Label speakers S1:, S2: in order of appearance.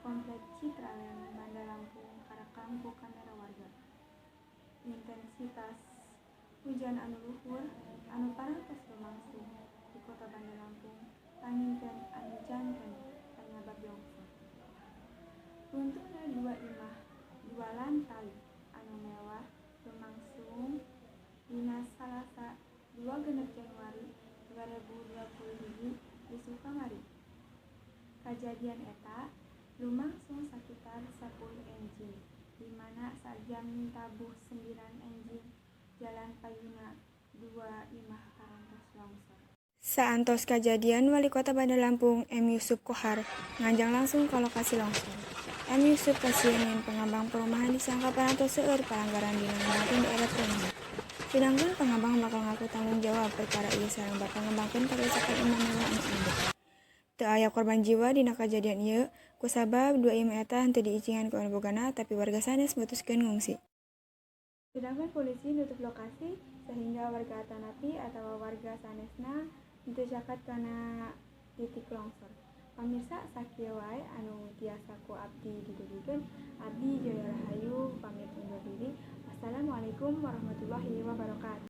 S1: Komplek Citraland, Bandar Lampung, karekam ku kamera warga. Intensitas hujan anu luhur anu parantos lumangsung di Kota Bandar Lampung panginten anu janten panyabab longsor. Runtuhna dua imah dua lantai anu mewah lumangsung dina Salasa, 26 Januari 2021 isuk kamari. Kajadian eta lumangsung sakitar 10 enjing, di mana sajam tabuh 9 enjing jalan payuna dua imah parantos longsor.
S2: Saantos kajadian, Wali Kota Bandar Lampung M. Yusuf Kohar nganjang langsung ka lokasi longsor. M. Yusuf kasieun yen pengembang perumahan disangka parantos seueur pelanggaran dina ngembangkeun daerah perumahan. Sedangkan pengembang bakal ngaku tanggung jawab perkara ieu sareng bakal ngembangkeun karusakan imah mewah anu ambruk. Teu aya korban jiwa dina kajadian ieu, kusabab dua imah eta henteu diicingan ku anu bogana, tapi warga sanes mutuskeun ngungsi.
S1: Sedangkan polisi nutup lokasi sehingga warga atanapi atau warga sanesna henteu caket kana titik longsor. Pamirsa, sakieu wae anu tiasa ku abdi didugikeun. Abdi Joyo Rahayu pamit undur diri. Wassalamualaikum warahmatullahi wabarakatuh.